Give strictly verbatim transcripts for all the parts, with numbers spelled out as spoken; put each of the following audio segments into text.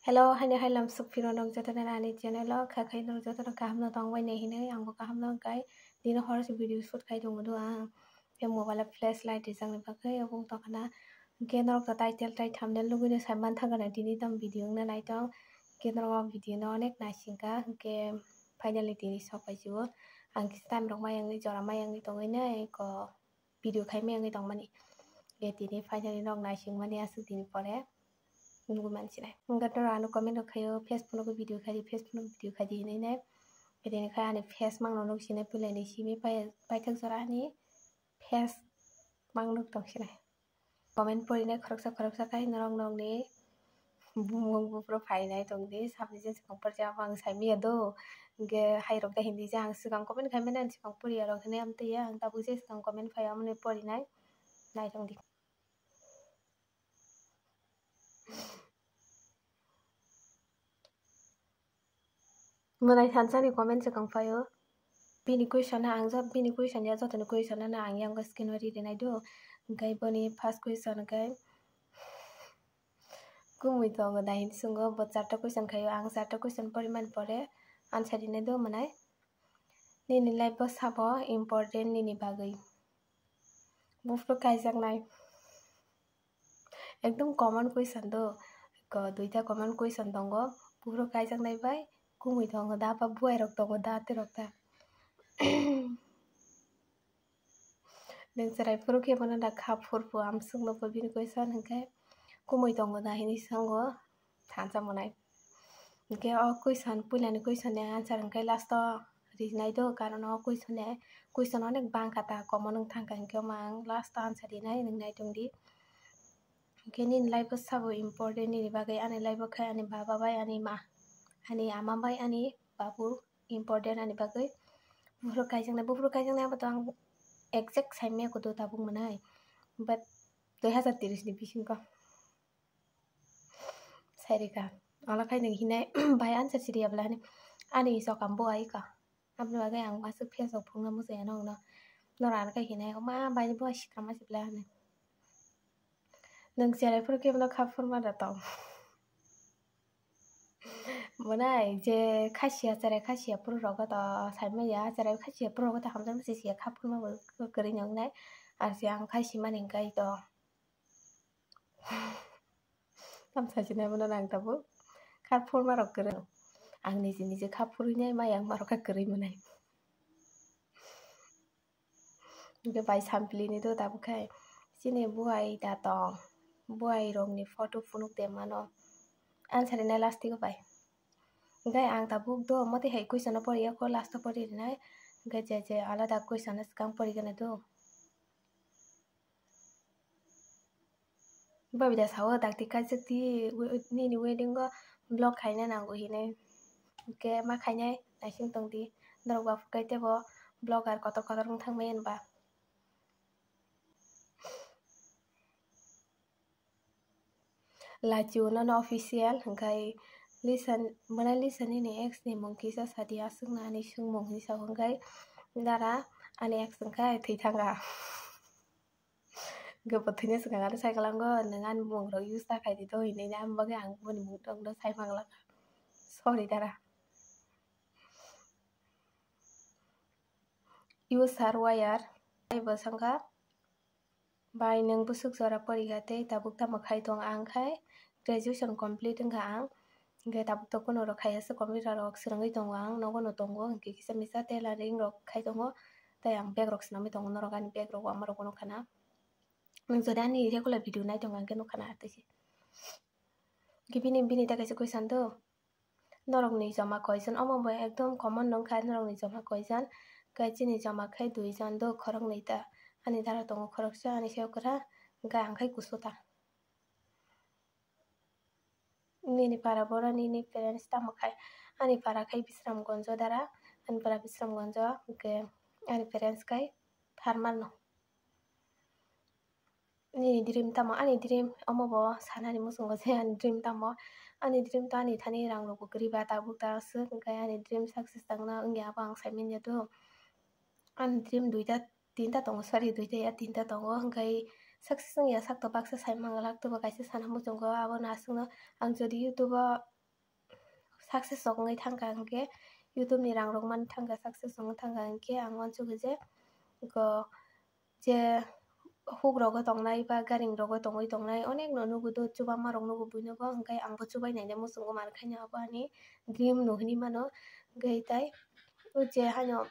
Hello, haino hai lam suk phiro norok jotono ani channel o, kha khai norok jotono kaham no tong bai nai hinwi, ang bo kaham no wngkha. Dino hor se video shoot khai tongo do ang. Khe mobile o flash light rijak ni bagwi obo wng tongkha na. Hwnkhe norok to title tai thumbnail nugwi no sai man thangkha na tini tamo video wngna nai tong. Hwnkhe norok o video no onek naising kha, hwnkhe finally tini sok pai si o. Ang kisa time rok maya wngwi jora maya wngwi tongwi nai ko video khai maya wngwi tongmani. Khe tini finally norok naising mani aswk dini pore. Nugwi mansinai. Hwnkhe norok ano comment rok khaio, Facebook no video khai di, Facebook no video khai di hinwi nai. Bini khai ani face mangno nuk sinai, puilani simi pai-, paithak jora ani face mang nuk tong sinai. Comment porinai khoroksa khoroksa khai norok nokni bumung buphuru phainai tongdi, sabni je swkang porjak ang saimanya do. Hwnkhe hai rok da hindi je ang swkang comment khai mani, ang swkang poriya rok hinwi amtwi ya, ang tabuk je swkang comment phai amoni porinai nai tongdi. Mwnai thansa ni comment swkang phaio. Bini question no ang jot, bini question ya jotoni question no ang yang screen o ri rinai do. Hwnkhe boni first question hwnkhe kumui tongo da hinwi swngo, bo charta question khaio, ang charta question porimani pore answer rinai do mwnai. Nini life o sabo important nini bagwi? Buphuru kaijaknai. Ekdom common question do. Ko duita common question tongo. Buphuru kaijaknai bai kumui tongo da, ba buai rok tongo da, tei rok da. Nwng chwrai phuru khe bono da kha phurphu amswkno bo bini question hwnkhe kumui tongo da hinwi swngo thansa mwnai. Hwnkhe o question, puilani question ni answer hwnkhe last o rinai do, karon o question ni, question onek bangkha ta, common wng thangkha, hwnkhe omo ang last o answer rinai, nwng nai tongdi. Hwnkhe nini life o sabo important nini bagwi? Ani life o khe ani baba bai ani ma, ani ama bai ani babu important ani bagwi. Buphuru kaijaknai, buphuru kaijaknai abo to ang exact saimaya kudu tabuk mwnai, but dui hazar tris ni bisingo. Sairika. Ola khai nwng hinai bai answer siriya bwla hinwi ani chokam bo aika. Aboni bagwi ang aswk Facebook phungna muchaya nokno. Norok ano khai hinai, "Oma, bai bo sikam ma sibla," hinwi. Nwng cherai phuru khe bono kha phurma da tong. Mwnai je khasiya, cherai khasiya phuru rok to saimanya, cherai khasiya phuru rok to hamjakma se siya kha phurma bo kwrwi noknai. Ar se ang khai simani hwnkhe to. Tamo sachinai bono nang tabuk. Kha phurma rok kwrwi. Ang niji niji kha phurwi nai, maya wngma rok kha kwrwi mwnai. Hwnkhe bai sampli ni do tabuk khai. Chini buai da tong. Buai rok ni photo phunuk de mano. Answer rinai last o bai. Hwnkhe ang tabuk do mote hai question no poriya kho, last o pori rinai. Hwnkhe je je alada question no swkang pori gana do. Babida sao dakti kaijak di, we-, nini wedding o vlog khaina nango hinwi. Hwnkhe ma khainai naising tongdi. Norok ba phukai teibo vlogger kotor kotor wng thangmani ba. Lachiu nono official hwnkhe listen, mwnai listen nini ex ni mung kisa sadi aswkno ani swngmung hinwi sao hwnkhe dara ani ex hwnkhe thwi thanga. Hwnkhe bo thwina swkang ano sai kwlango, "Nwng ani mung rok use ta khai di do," hinwi, ani bagwi ang boni mung rok no sai manglak. Sorry dara. User wire, tei bo sangkha, "Bai, nwng bwswk jora porikha tei tabuk tamo khai tong?" Ang khai graduation complete wngkha ang, hwnkhe tabuk to kuno rok khaiya se, computer rok swrwngwi tongo ang, nogo no tongo, hwnkhe kisa misa tailoring rok khai tongo, tei ang bag rok swnamwi tongo, norok ani bag rok wama rok bo nukha na. Nwng jodi ani regular video nai tongo, hwnkhe nukha na tei se. Hwnkhe bini, bini ta kaisa question do. Norokni joma koijon? Omo bo ekdom common nungkha, norokni joma koijon? Khe chini joma khe duijon do, khoroknwi ta. Ani dara tongo khoroksa, ani sayo kwra, hwnkhe ang khai kusu ta. Nini para boro nini parents tamo khai? Ani para khai Bisramgonjo dara, ani para Bisramgonjo, hwnkhe ani parents khai Tharmalno. Nini dream tamo? Ani dream omo bo sanani muchungo je ani dream tamo. Ani dream to ani thani rang rokbo kwrwi ba tabuk ta aswk, hwnkhe ani dream success tangna wngya abo ang saimanya do. Ani dream duita tinta tongo, sorry, duita ya tinta tongo, hwnkhe success wngya sak to baksa sai manglak, tobo kaisa sana muchungo abono aswkno ang jodi YouTube o success rok wngwi thangkha, hwnkhe YouTube ni rang rok man thangkha, success wngwi thangkha, hwnkhe ang uansukha je go je huk rogo tongnai ba garing rogo tongwi tongnai onek no nugo do, chubama rok nugo buino bo, hwnkhe ang bo chubai naina muchungo, mar khaino abo ani dream no hinwi mano. Hwnkhe tai o je haino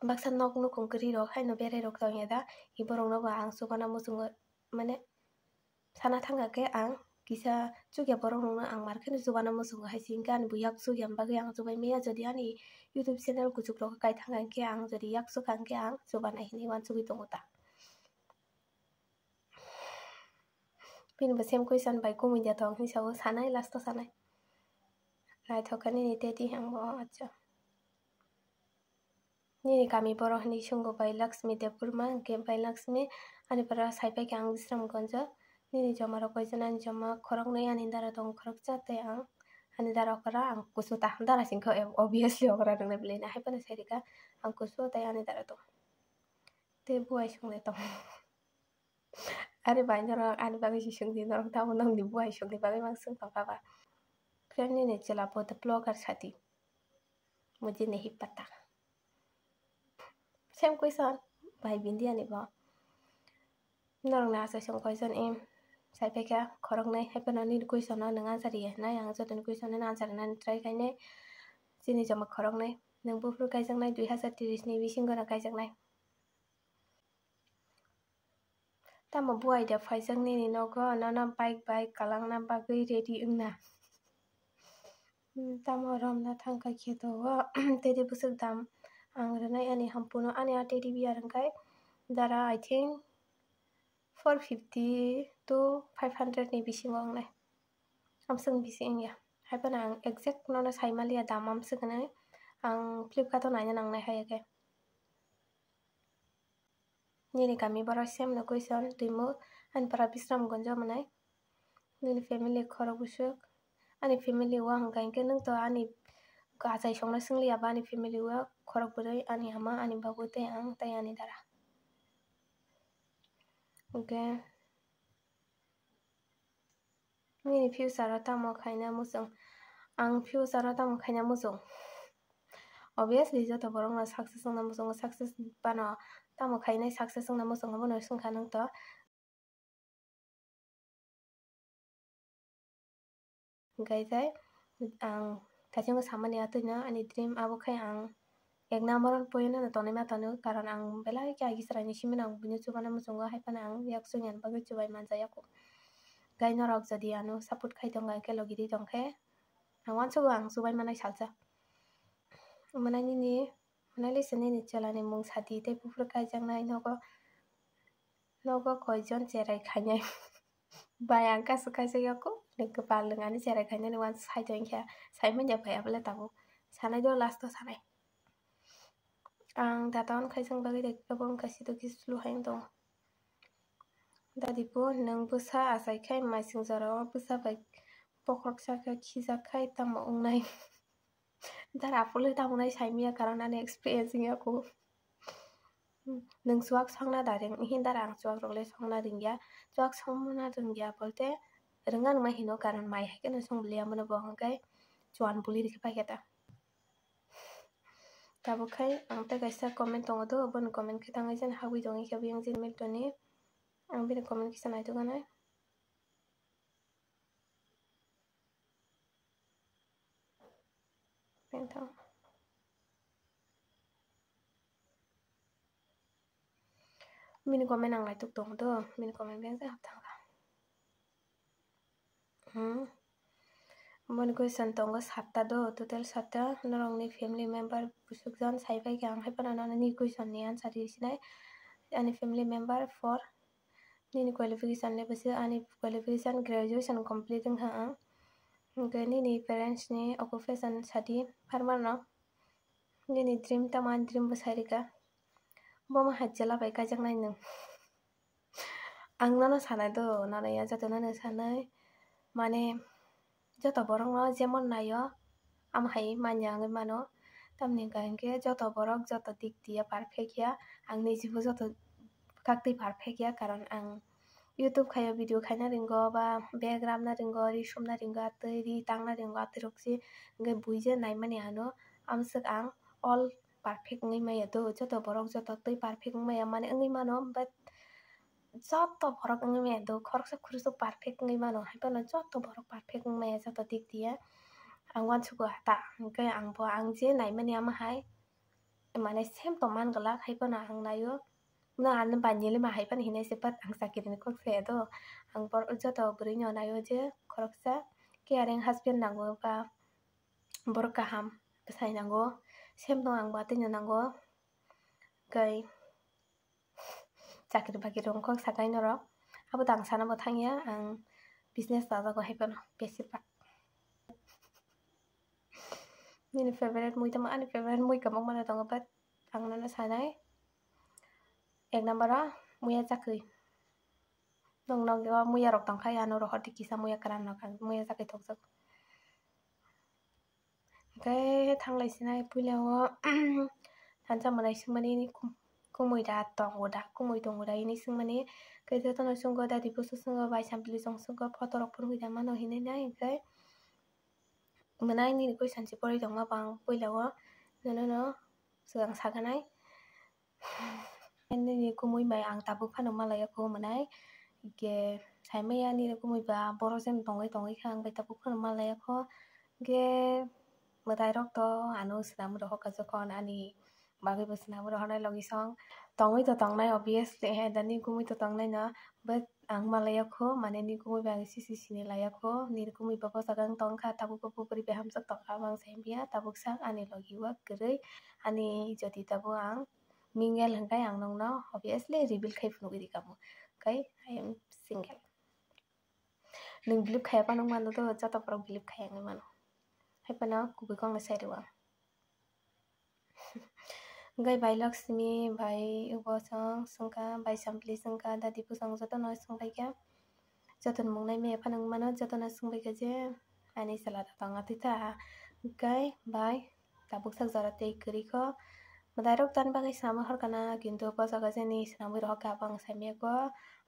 baksa nok nukhung kwrwi rok haino berai rok tongya da, iborok no bo ang chubana muchungo, mane sana thangkha khe ang kisa chukya borok rokno ang mar kheno chubana muchungo hai se, hwnkhe ani bo yak chukya bagwi ang chubai maya, jodi ani YouTube channel kuchuk rok kai thangkha hwnkhe ang, jodi yak chukha hwnkhe ang chubanai hinwi uansugwi tongo ta. Bini bo same question bai kumui da tong hinwi sao, sanai last o sanai. Naithok khe nini teti ang bo, acha. Nini kami borok hinwi swngo bai Laxmi Debbarma, hwnkhe bai Laxmi ani para sai pai khe ang Bisramganjo. Nini joma rok koi jon? Ani joma khoroknwi, ani dara tongo khoroksa tei ang ani dara okra ang kusu ta, dara singkhe obviously okra rwngna belai na, hai phano sai rwkha ang kusu tei ani dara tongo. Tei buai songni tongo. Ari bai norok ani bagwi se songdi, norok tamo nokni buai songni bagwi mang song tongkha ba? Friend nini chwla bo the blogger sadi. Mujhe nahi pata. Same question bai bindi ani bo. Norokni achai song question em sai phaikha khoroknwi, hai phano nini question no nwng answer rwya hinai, ang jotoni question no answer rwnani try khainai. Chini joma khoroknwi, nwng buphuru kaijaknai dui hazar tris ni bisingo no kaijaknai. Tamo buai da phaijak nini nogo, nono bike bai kwlangna bagwi ready wngna? Hmm, tamo romna thangkha kheto o teddy bwswk dam ang rwnai ani hampuno, ani a teddy bear wngkha dara, I think, four fifty to five hundred ni bisingo wngnai. Amswk bisi wngya. Hai phano ang exact nono sai maliya dam amswk hinwi, ang Flipkart o naina nangnai hai khe. Nini kami borok same no question, twi mo ani para Bisramganjo mwnai. Nini family khorok bwswk? Ani family o hwnka hinkhe nwng to ani achai songno swngliya ba, ani family o khorok bwrwi, ani ama, ani babu tei ang tei ani dara. Hwnkhe nini future o tamo khaina muchung? Ang future o tamo khaina muchung? Obviously joto borok no success wngna muchungo, success bano tamo khainai success wngna muchungo, bono swngkha nwng to. Hwnkhe tai ang thaichengno samani atwino ani dream abo khe ang ek number o point no tonwi ma tongo, karon ang belai khe agi chwraini simi no ang buino chubana muchungo, hai phano ang yak chukya bagwi chubai manjak yaku. Gai norok jodi ano support khai tongkha khe logi di tongkhe ang uansugo ang chubai manai salsa. Mwnai nini, mwnai lisa nini chwlani mung sadi tei buphuru kaijaknai nogo, nogo koijon cherai khainai? Bai ang kaisa kaisa yaku ni kwpal nwng ani cherai khainani uansuk sai tongkha, sai manya bai abole tabuk sanai do last o sanai. Ang data on khaisang bagwi rek abo wngkha sido khe slow hai wng tongo. Dadi bo nwng bwsa achai khai maising jora o bwsa bai bokhorok chakha khijak khai tamo wngnai? Dara aphuru le tamo nai sai manya, karon ani experience wngya kho. Nwng chuak songna da ring, ihin dara ang chuak rok le songna ringya. Chuak songna ringya bolte rwngna nungma hino, karon mai hai kheno song liya mano bo hwnkhai chuan buli rikhe paikha ta. Tabuk khai ang tei kaisa comment tongo do, boni comment khe tangwi jani habwi tongwi khe biyang jin mil toni. Ang bini comment kisa naitugwi nai. Bini comment ang naituk tongo do, bini comment biyang jani hap thangkha. Hmm. Boni question tongo satta do, total satta. Norokni family member bwswk jon sai pai khe ang hai phano nini question ni answer rw sinai. Ani family member four. Nini qualification le bwswk? Ani qualification graduation complete wngkha ang. Hwnkhe nini parents ni occupation sadi, farmer no. Nini dream tamo? Ani dream bo sai rwkha. Bo ma hai chwla bai kaijaknai nwng. Ang nono sanai do, nono ya joto nono sanai. Mane joto borok no jemon naio, amo hai manya wngwi mano. Tamni hwnkha hinkhe joto borok joto dik diya perfect ya. Ang nijibo joto kaktwi perfect ya, karon ang YouTube khaio video khaina ringo ba bag ramna ringo, ri sumna ringo, atwi ri tangna ringo, atwi rok si hwnkhe bui je naimani ano amswk ang all perfect wngwi maya do, joto borok joto twi perfect wngmaya mani wngwi mano, but joto borok wngwi maya do, khoroksa khoroksa perfect wngwi mano, hai phano joto borok perfect wngmaya joto dik diya. Ang uansugo ta, hwnkhe ang bo ang je naimani ama hai mane same tongman glak, hai phano ang naio. No ano banyele ma hai phano hinai se, but ang chakiri ni kok saya do. Ang bor-, joto bwrwi no naio je khoroksa caring husband nango ba borok kaham bwsai nango, same no ang bo atwi no nango. Kai chakiri bakiri wngkha sakai norok. Abo tang sana bo thangya, ang business chajago hai phano besibak. Nini favorite mui tamo? Ani favorite mui kwbangma no tongo, but ang nono sanai, ek number o muya chakri. Nwng nogo muya rok tongkha, ano rohor di kisa muya kwran rok, ang muya chakri tongjago. Hwnkhe thanglai sinai puila o thansa mwnai swngmani kum-, kumui da tongo da, kumui tongo da hini swngmani. Hwnkhe jotono swngkha dadi busu swngkha, bai sampli chong swngkha, photo rok phunugwi da mano hinwi nai hwnkhe. Mwnai nini question se pori tongma bang puila o nono no swkang saganai. Nini kumui bai ang tabuk phano malaya kho mwnai, hwnkhe saimaya nini kumui ba borok jani tongwi tongwi kha ang bai tabuk phano malaya kho, hwnkhe mwtai rok to ano swnam rohor ka jokhon ani bagwi bo swnam rohornai logi song tongwi to tongnai obviously, he da nini kumui to tongnai no, but ang malaya kho mane nini kumui bai ang sisi sini laya kho, nini kumui ba bwsajak ang tongkha tabuk bo bwrwi bai hamjak tongkha, ang saimaya tabuk sak ani logi o kwrwi ani jodi tabuk ang mingle hwnkhe ang nokno obviously reveal khai phunugwi rikha bo, kai I am single. Nwng believe khaya phano wngmano do, joto borok believe khaya wngwi mano, hai phano kubui kokno sai rw ang. Hwnkhe bai Lakshmi, bai Ubosong swngkha, bai Sampli swngkha, dadi bwsong jotono swngbaikha, jotoni mung nai maya phano wngmano, jotono swngbaikha je ani chwla da tong atwi ta, hwnkhe bai tabuk sak jora tei kwrwi kho. Mwtai rok tani bagwi swnamwi horkha na, kintu bo jaga jeni swnamwi rohor kha, abo ang saimaya kho,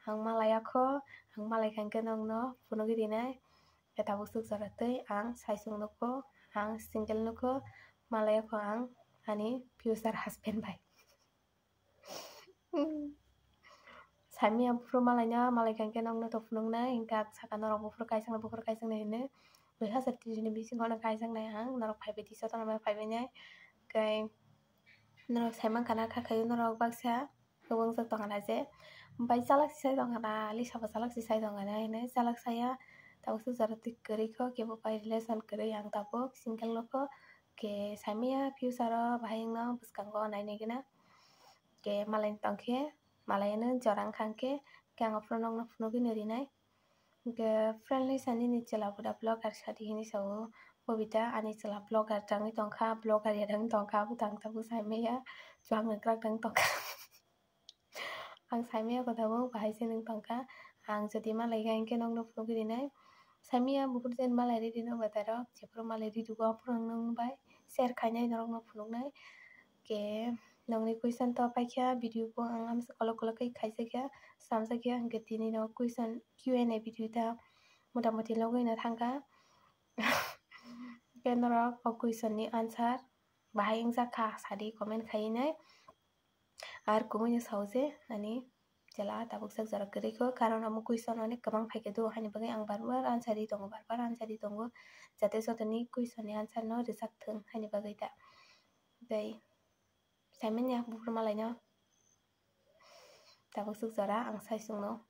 ang malaya kho, ang malai kha hwnkhe nokno phunugwi rinai. Khe tabuk sak jora tei ang saisung nukho, ang single nukho, malaya kho ang ani future husband bai. Saimaya buphuru malaina, malai kha hwnkhe nokno to phunuknai, hwnkhe ang sakha norok buphuru kaisaknai, buphuru kaisaknai hinwi. Dui hazar tris ni bisingo no kaisaknai ang, norok phaibai tisa tongma phaibai nai. Hwnkhe norok saimankha na, kha khaio norok baksa kwbangsa tongkha na je, bai chalak se sai tongkha na, lisa bo chalak se sai tongkha na, hinwi chalak saya. Tabuk sak jora twi kwrwi kho, kebo bai relation kwrwi, ang tabuk single nukho. Khe saimaya future o bahai wngno bwskango nainai gana. Khe malai tongkhe, malai ano jora wngkha hwnkhe, khe ang aphuru nokno phunugwi no rinai. Hwnkhe friendly sa nini chwla bo da vlogger sadi hinwi sao, Bobita ani chwla vlogger tangwi tongkha, vlogger ya tangwi tongkha, abo tang tabuk saimaya, chuak nangkrak tangwi tongkha. Ang saimaya kho tabuk bahai se nwng tongkha, ang jodi malai kha hwnkhe nokno phunugwi rinai. Saimaya buphuru jen malai ri rino mwtai rok, jephuru malai ri rwgo aphuru ang nwng bai share khainai norokno phunuknai. Khe nokni question to paikha, video bo ang amsa kolok kolok khe khaijakya, samjakya, hwnkhe tini no question Q and A video ta motamoti logwi no thangkha. Hwnkhe norok o question ni answer bahai wngjakha sadi comment khainai. Ar kubui no sao je ani chwla tabuk sak jora kwrwi kho, karon omo question onek kwbang phaikhe do, haini bagwi ang bar bar answer ri tongo, bar bar answer ri tongo, jate jotoni question ni answer no rwjak thung haini bagwi da. Tei saimanya buphuru malaino tabuk sak jora ang sai chwngno.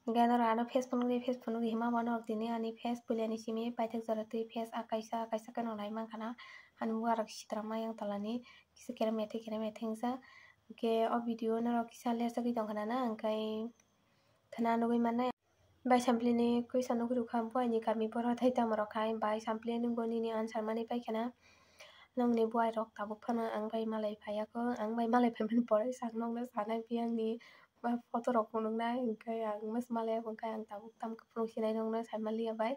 Hwnkhe norok ano face phunukdi, face phunukdi hima bo norok tini ani face puilani simi paithak jora twi face a kaisa a kaisa kheno nai mankha na. Ani buharok sitra ma yang tolani kisa kerem ethe kerem ethe wngjak. Hwnkhe o video norok kisa lerjagwi tongkha na, hwnkhe khna nugwi mannai. Bai Samplini question nugwi rwkha, bo ani kami boro thai tamo rok khai, bai Sampli nwng bo nini answer manwi paikha na. Nokni buai rok tabuk phano ang bai malai phaiya kho, ang bai malai phaimani pore sak nokno sanai biyangni ba photo rok phunuknai, hwnkhe ang mas malaya hwnkhe ang tabuk tamkhe phunuk sinai nokno saimaliya bai.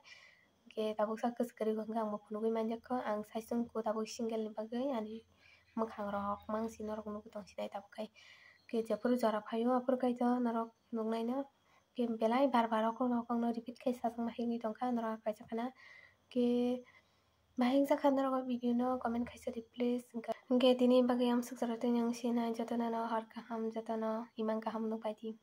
Hwnkhe tabuk sak kwchwk kwrwi hwnkhe ang bo phunugwi manjakha. Ang saichung kho tabuk single ni bagwi ani mwkhang rok mangsi norok nugwi tongsinai tabuk khai. Hwnkhe jephuru jora phaio aphuru kaitor norok nuknaino. Belai bar bar o kokno kokno repeat khai sajak ma hini tongkha norok kaisa khana. Ke bahai wngjakha norok o video no comment khaisa di please. Hingkhe tini bagwi amsuk jora tini ang sinai jotono no hor kaham jotono imang kaham nukbai di.